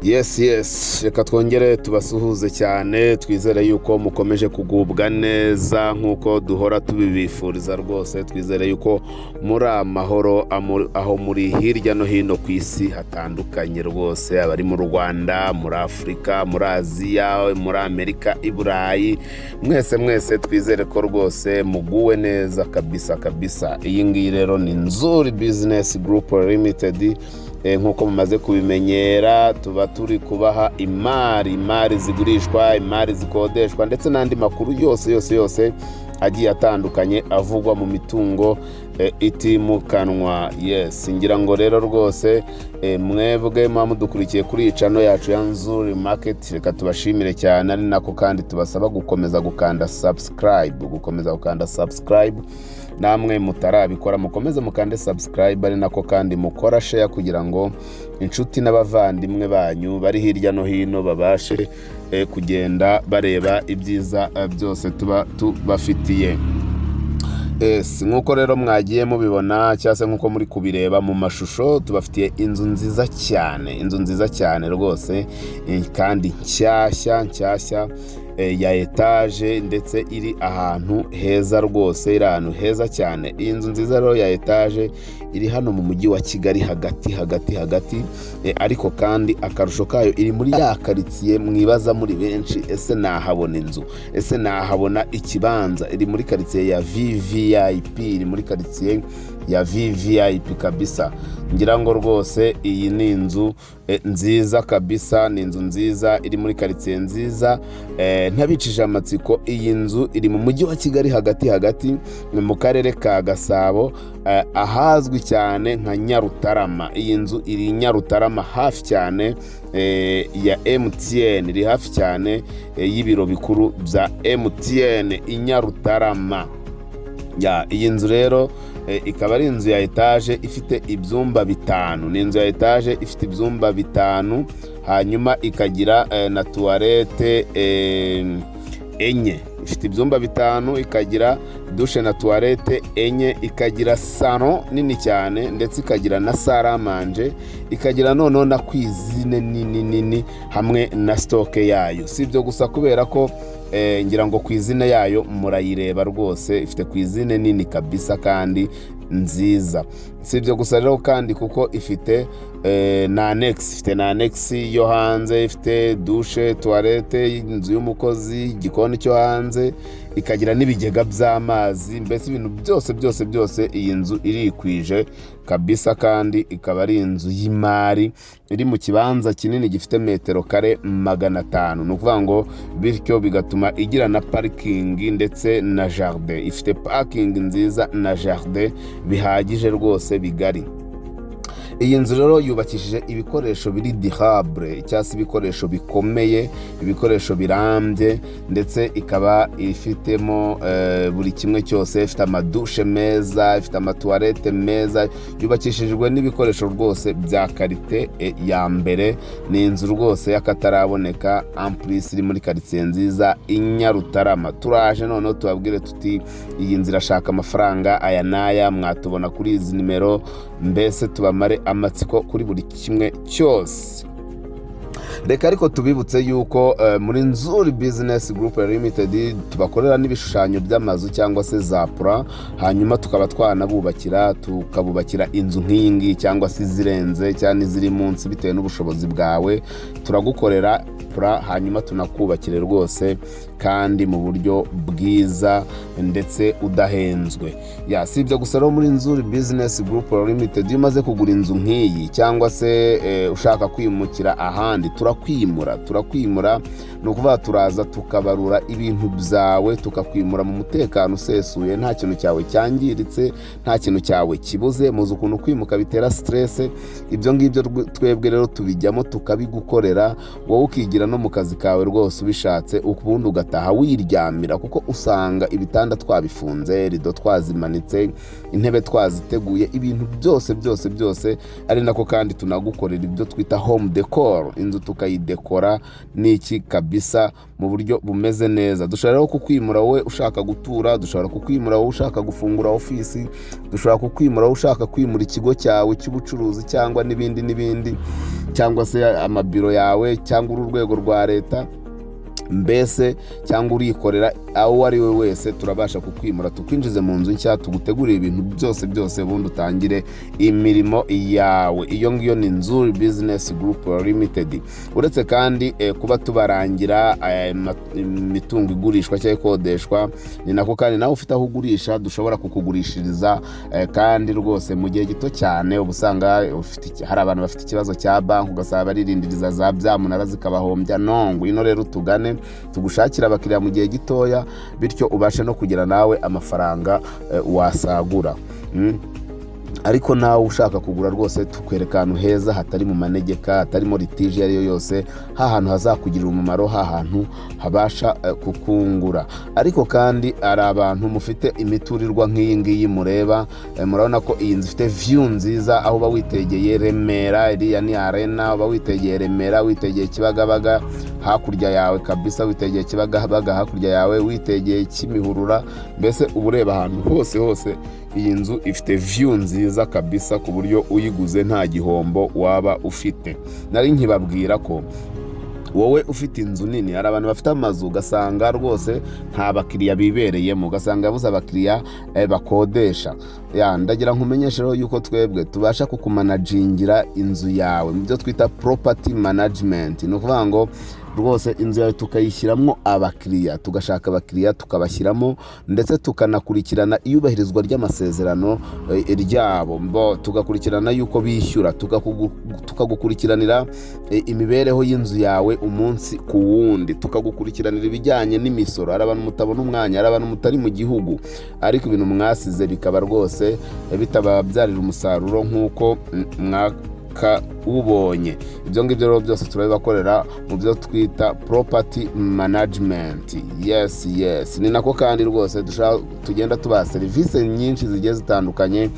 Yes, reka twongere tubasuhuze cyane. Twizere yuko mukomeje kugubwa neza nk'uko duhora tubibifuriza rwose. Twizere yuko muri amahoro aho muri hirya no hino ku isi hatandukanye rwose, abari mu Rwanda, muri Afurika, muri Aziya, muri Amerika, i Burayi, mwese mwese twizere ko rwose muguwe neza kabisa kabisa. Iyi ngiyi rero ni Nzuri Business Group Limited. Nk'uko mumaze kubimenyera, tuba turi kubaha imari zigurishwa, imari zikodeshwa, ndetse n'andi makuru yose yose yose agiye atandukanye avugwa mu mitungo itimukanwa. Yes, ngira ngo rero rwose mwebwe muba mudukurikiye kuri iyi channel yacu ya Nzuri Market, reka tubashimire cyane, ari nako kandi tubasaba gukomeza gukanda subscribe, gukomeza gukanda subscribe. Namwe mutarabikora, mukomeze mukande subscribe, ari nako kandi mukora share kugira ngo inshuti n'abavandimwe banyu bari hirya no hino babashe kugenda bareba ibyiza byose tuba tubafitiye. Yes, nk'uko rero mwagiye mubibona cyangwa se nk'uko muri kubireba mu mashusho, tubafitiye inzu nziza cyane, inzu nziza cyane rwose, kandi nshyashya nshyashya, ya etaje, ndetse iri ahantu heza rwose, iri ahantu heza cyane. Iyi nzu nziza rero ya etaje iri hano mu mujyi wa Kigali hagati hagati hagati, ariko kandi akarusho kayo iri muri ya karitsiye mwibaza muri benshi: ese nahabona inzu? Ese nahabona ikibanza? Iri muri karitsiye ya VVIP, iri muri karitsiye ya VVIP kabisa. Ngira ngo rwose iyi ni inzu nziza kabisa, ni inzu nziza iri muri karitsiye nziza. Ntabicishije amatsiko, iyi nzu iri mu mujyi wa Kigali hagati hagati, ni mu karere ka Gasabo, ahazwi cyane nka Nyarutarama. Iyi nzu iri i Nyarutarama, hafi cyane ya MTN, iri hafi cyane y'ibiro bikuru bya MTN i Nyarutarama. Ya, iyi nzu rero ikaba ari inzu ya etaje ifite ibyumba bitanu. Ni inzu ya etaje ifite ibyumba bitanu, hanyuma ikagira na toilette enye. Ifite ibyumba bitanu, ikagira douche na toilette enye, ikagira salon nini cyane, ndetse ikagira na salle à manger, ikagira noneho na cuisine nini nini hamwe na stock yayo. Si ibyo gusa, kubera ko ngira ngo cuisine yayo murayireba rwose, ifite cuisine nini kabisa kandi nziza. Si ibyo gusa rero kandi, kuko ifite na annexe, ifite na annexe yo hanze, ifite douche, toilette, inzu y'umukozi, igikoni cyo hanze, ikagira n'ibigega by'amazi, mbese ibintu byose byose byose. Iyi nzu irikwije kabisa, kandi ikaba ari inzu y'imari iri mu kibanza kinini gifite metero kare 500. Ni ukuvuga ngo bityo bigatuma igira na parking ndetse na jardin. Ifite parking nziza na jardin bihagije rwose, bigari. Iyi nzu rero yubakishije ibikoresho biri durable, cyangwa se ibikoresho bikomeye, ibikoresho birambye, ndetse ikaba ifitemo buri kimwe cyose. Ifite amadouche meza, ifite amatoilette meza, yubakishijwe n'ibikoresho rwose bya qualité ya mbere. Ni inzu rwose y'akataraboneka, en plus iri muri karitsiye nziza i Nyarutarama. Turaje noneho tubabwire tuti: iyi nzu irashaka amafaranga aya n'aya, mwatubona kuri izi nimero, mbese tubamare amatsiko kuri buri kimwe cyose. Reka ariko tubibutse yuko muri Nzuri Business Group Limited tubakorera n'ibishushanyo by'amazu cyangwa se za plan, hanyuma tukaba twanabubakira, tukabubakira inzu nk'iyi ngiyi cyangwa se izirenze cyangwa n'iziri munsi, bitewe n'ubushobozi bwawe. Turagukorera plan, hanyuma tunakubakire rwose kandi mu buryo bwiza ndetse udahenzwe. Ya, si ibyo gusa rero, muri Nzuri Business Group Limited, iyo umaze kugura inzu nk'iyi cyangwa se ushaka kwimukira ahandi, turakwimura, turakwimura. Ni ukuvuga turaza tukabarura ibintu byawe, tukakwimura mu mutekano usesuye, nta kintu cyawe cyangiritse, nta kintu cyawe kibuze. Muzi ukuntu kwimuka bitera stress. Ibyo ngibyo twebwe rero tubijyamo, tukabigukorera, wowe ukigira no mu kazi kawe rwose ubishatse, ubundi ugataha. ugataha wiryamira, kuko usanga ibitanda twabifunze, rido twazimanitse, intebe twaziteguye, ibintu byose byose byose. Ari nako kandi tunagukorera ibyo twita home decor, inzu tukayidekora n'iki kabisa mu buryo bumeze neza. Dushobora rero kukwimura wowe ushaka gutura, dushobora kukwimura wowe ushaka gufungura ofisi, dushobora kukwimura wowe ushaka kwimura ikigo cyawe cy'ubucuruzi cyangwa n'ibindi n'ibindi, cyangwa se amabiro yawe, cyangwa uru rwego rwa leta mbese, cyangwa urikorera, aho uwo ari we wese turabasha kukwimura, tukwinjize mu nzu nshya, tugutegurire ibintu byose byose, ubundi utangire imirimo yawe. Iyo ngiyo ni Nzuri Business Group Limited. Uretse kandi kuba tubarangira imitungo igurishwa cyangwa ikodeshwa, ni nako kandi nawe ufite aho ugurisha dushobora kukugurishiriza, kandi rwose mu gihe gito cyane. Uba usanga hari abantu bafite ikibazo cya banki, ugasaba baririndiriza za byamunara zikabahombya. No ngwino rero tugane, tugushakira abakiriya mu gihe gitoya, bityo ubashe no kugira nawe amafaranga wasagura. Ariko nawe ushaka kugura rwose tukwereka ahantu heza hatari mu manegeka, hatarimo litige iyo ari yo yose, hantu hazakugirira umumaro, hantu habasha kukungura. Ariko kandi hari abantu mufite imiturirwa nk'iyi ngiyi mureba, murabona ko iyi nzu ifite view nziza, aho uba witegeye Remera, iriya ni Arena, uba witegeye Remera, witegeye Kibagabaga hakurya yawe kabisa, witegeye Kibagabaga hakurya yawe, witegeye Kimihurura, mbese uba ureba ahantu hose hose. Iyi nzu ifite view nziza kabisa, ku buryo uyiguze nta gihombo waba ufite. Nari nkibabwira ko wowe ufite inzu nini, hari abantu bafite amazu ugasanga rwose nta bakiriya bibereyemo, ugasanga yabuze abakiriya bakodesha. Ya, ndagira nkumenyeshe rero yuko twebwe tubasha kukumanagingira inzu yawe mu byo twita property management. Ni ukuvuga ngo rwose inzu yawe tukayishyiramo abakiriya, tugashaka abakiriya tukabashyiramo, ndetse tukanakurikirana iyubahirizwa ry'amasezerano ryabo, tugakurikirana yuko bishyura, tukagukurikiranira imibereho y'inzu yawe umunsi ku wundi, tukagukurikiranira ibijyanye n'imisoro. Hari abantu mutabona umwanya, hari abantu mutari mu gihugu, ariko ibintu mwasize bikaba rwose bitababyarira umusaruro nk'uko mwakawubonye. Ibyo ngibyo rero byose turabibakorera mu byo twita property management. Yes, ni nako kandi rwose tugenda tubaha serivisi nyinshi zigiye zitandukanye,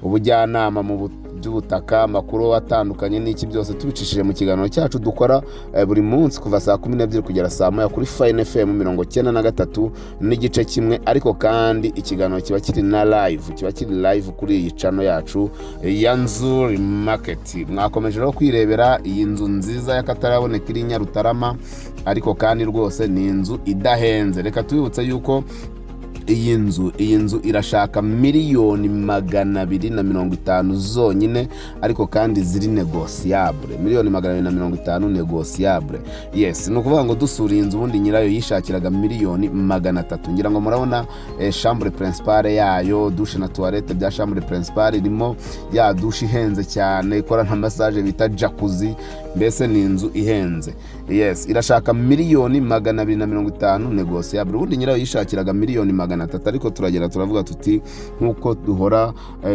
ubujyanama mu by'ubutaka, amakuru atandukanye n'iki byose, tubicishije mu kiganiro cyacu dukora buri munsi kuva saa 12 kugera saa 1 kuri Fine FM 93.1. Ariko kandi ikiganiro kiba kiri na live, kiba kiri live kuri iyi channel yacu ya Nzuri Market. Mwakomeje rero kwirebera iyi nzu nziza y'akataraboneka iri i Nyarutarama, ariko kandi rwose ni inzu idahenze. Reka tubibutse yuko iyi nzu irashaka 250,000,000 zonyine, ariko kandi ziri négociable. 250,000,000 négociable. Yes, ni ukuvuga ngo dusura iyi nzu, ubundi nyirayo yishakiraga 300,000,000. Ngira ngo murabona chambre principale yayo, douche na toilette bya chambre principale, irimo ya douche ihenze cyane ikora nka massage bita jacuzzi, mbese ni inzu ihenze. Yes, irashaka 250,000,000 négociable. Ubundi nyirayo yishakiraga 300,000,000, ariko turagera turavuga tuti nk'uko duhora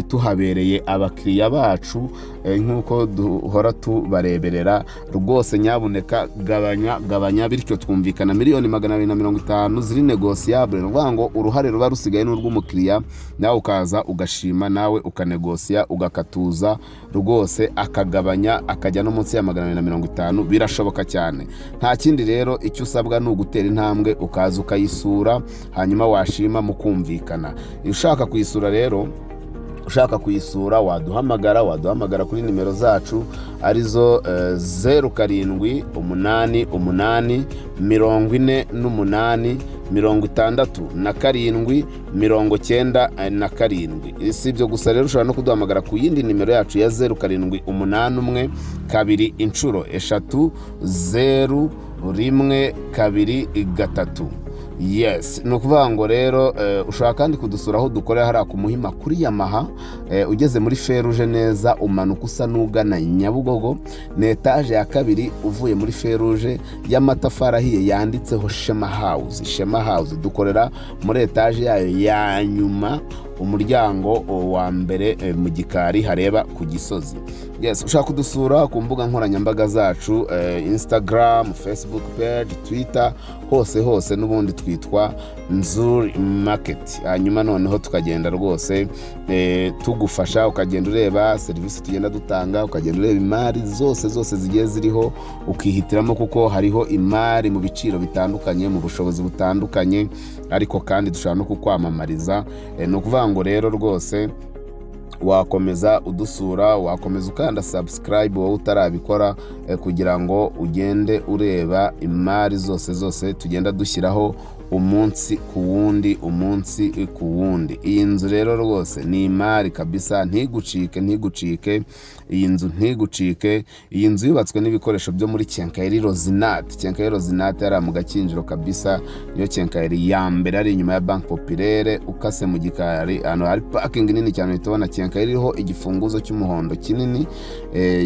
tuhabereye abakiriya bacu, nk'uko duhora tubareberera, rwose nyabuneka gabanya, gabanya. Bityo twumvikana 250,000,000 ziri négociable. Ni ukuvuga ngo uruhare ruba rusigaye ni urw'umukiriya, nawe ukaza ugashima, nawe ukanegosiya, ugakatuza rwose akagabanya, akajya no munsi ya 250,000, birashoboka cyane. Nta kindi rero, icyo usabwa ni ugutera intambwe ukaza ukayisura, hanyuma washima mukumvikana. Ushaka kuyisura rero, ushaka kuyisura waduhamagara kuri nimero zacu arizo 0788 48 67 97. Si ibyo gusa rero, ushobora no kuduhamagara ku yindi nimero yacu ya 0781 2 3 0 1 2 3. Yes, ni ukuvuga ngo rero ushobora kandi kudusura aho dukorera hariya ku Muhima kuri Yamaha, ugeze muri feruje neza umanuka usa n'ugana Nyabugogo, ni etaje ya kabiri uvuye muri feruje y'amatafari ahiye yanditseho Shema House. Shema House dukorera muri etaje yayo ya nyuma. Umuryango wa mbere mu gikari hareba ku Gisozi. Yes, ushaka kudusura ku mbuga nkoranyambaga zacu, Instagram, Facebook page, Twitter, hose hose n'ubundi twitwa Nzuri Market. Hanyuma noneho tukagenda rwose tugufasha, ukagenda ureba serivisi tugenda dutanga, ukagenda ureba imari zose zose zigiye ziriho, ukihitiramo, kuko hariho imari mu biciro bitandukanye, mu bushobozi butandukanye. Ariko kandi dushobora no kukwamamariza. Ni ukuvuga ngo rero rwose wakomeza udusura, wakomeza ukanda subscribe wowe utarabikora, kugira ngo ugende ureba imari zose zose tugenda dushyiraho umunsi ku wundi, umunsi ku wundi. Iyi nzu rero rwose ni imari kabisa, ntigucike, ntigucike iyi nzu, ntigucike iyi nzu yubatswe n'ibikoresho byo muri Quincaillerie Rozinat. Quincaillerie Rozinat yari mu Gakinjiro kabisa, niyo quincaillerie ya mbere ari inyuma ya Banque Populaire. Ukase mu gikari ahantu hari parking nini cyane, uhita ubona quincaillerie iriho igifunguzo cy'umuhondo kinini,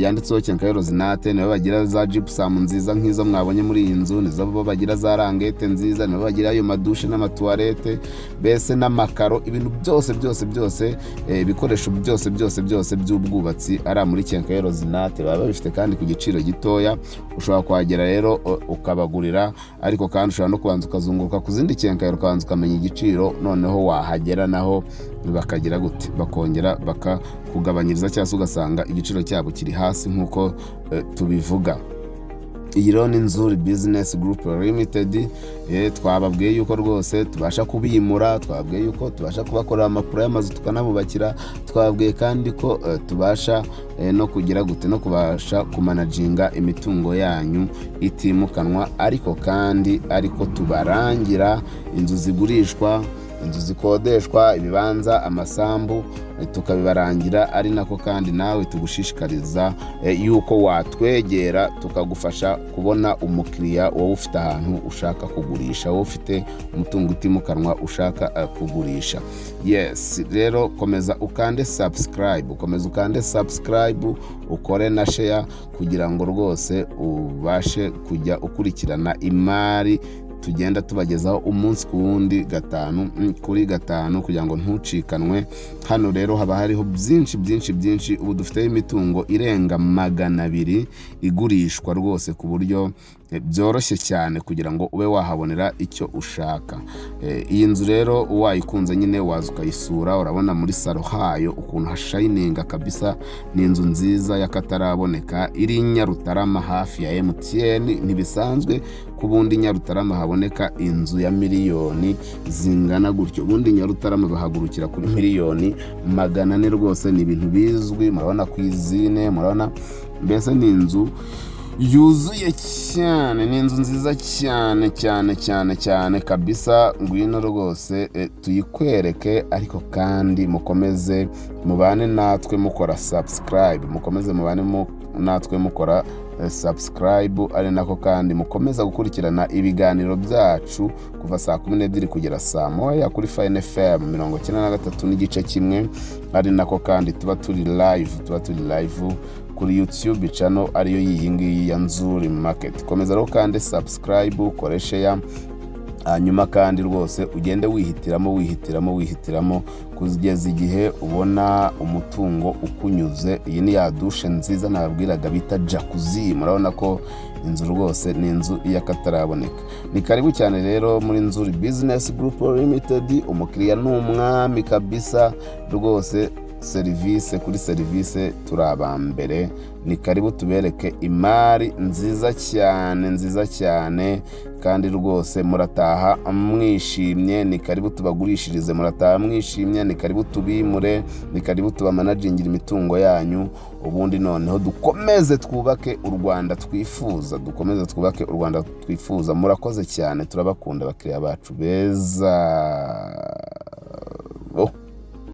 yanditseho Quincaillerie Rozinat. Nibo bagira za gypsum nziza nk'izo mwabonye muri iyi nzu, nizo bo bagira za languettes nziza, nibo bagira ayo madouche n'amatoilette, mbese n'amakaro, ibintu byose byose byose, ibikoresho byose byose byose by'ubwubatsi ari muri Quincaillerie Rozinat baba babifite kandi ku giciro gitoya. Ushobora kuhagera rero ukabagurira, ariko kandi ushobora no kubanza ukazunguruka ku zindi quincaillerie, ukabanza ukamenya igiciro, noneho wahagera naho bakagira gute? Bakongera bakakugabanyiriza, cyangwa se ugasanga igiciro cyabo kiri hasi nk'uko tubivuga. Iyi rero ni Nzuri Business Group Limited. Twababwiye yuko rwose tubasha kubimura, twababwiye yuko tubasha kubakorera amapuro y'amazu tukanabubakira, twababwiye kandi ko tubasha no kugira gute? No kubasha kumanaginga imitungo yanyu itimukanwa, ariko kandi ariko tubarangira inzu zigurishwa, inzu zikodeshwa, ibibanza, amasambu, tukabibarangira. Ari nako kandi nawe tugushishikariza yuko watwegera tukagufasha kubona umukiriya, wowe ufite ahantu ushaka kugurisha, wowe ufite umutungo utimukanwa ushaka kugurisha. Yes, rero komeza ukande subscribe, komeza ukande subscribe, ukore na share, kugira ngo rwose ubashe kujya ukurikirana imari tugenda tubagezaho umunsi ku wundi, gatanu kuri gatanu, kugira ngo ntucikanwe. Hano rero haba hariho byinshi byinshi byinshi. Ubu dufiteho imitungo irenga 200 igurishwa rwose, ku buryo byoroshye cyane kugira ngo ube wahabonera icyo ushaka. Iyi nzu rero wayikunze nyine waza ukayisura. Urabona muri salon hayo ukuntu hashininga kabisa. Ni inzu nziza y'akataraboneka iri i Nyarutarama hafi ya MTN. Ntibisanzwe ko ubundi Nyarutarama haboneka inzu ya miliyoni zingana gutyo. Ubundi Nyarutarama bahagurukira kuri miliyoni 400 rwose, ni ibintu bizwi. Murabona ku izine, murabona mbese ni inzu yuzuye cyane, ni inzu nziza cyane cyane cyane cyane kabisa. Ngwino rwose tuyikwereke. Ariko kandi mukomeze mubane natwe mukora subscribe, mukomeze mubane natwe mukora subscribe, ari nako kandi mukomeza gukurikirana ibiganiro byacu kuva saa 12 kugera saa 1 kuri Fine FM 93.1. Ari nako kandi tuba turi live, tuba turi live kuri YouTube channel ariyo iyi ngiyi ya Nzuri Market. Komeza rero kandi subscribe, ukore share, hanyuma kandi rwose ugende wihitiramo, wihitiramo, wihitiramo kugeza igihe ubona umutungo ukunyuze. Iyi ni ya douche nziza nababwiraga bita jacuzzi. Murabona ko inzu rwose ni inzu y'akataraboneka. Ni karibu cyane rero muri Nzuri Business Group Limited. Umukiriya ni umwami kabisa rwose, serivisi kuri serivisi turi aba mbere. Ni karibu tubereke imari nziza cyane, nziza cyane, kandi rwose murataha mwishimye. Ni karibu tubagurishirize, murataha mwishimye. Ni karibu tubimure, ni karibu tubamanagingire imitungo yanyu, ubundi noneho dukomeze twubake u Rwanda twifuza, dukomeze twubake u Rwanda twifuza. Murakoze cyane, turabakunda, abakiriya bacu beza.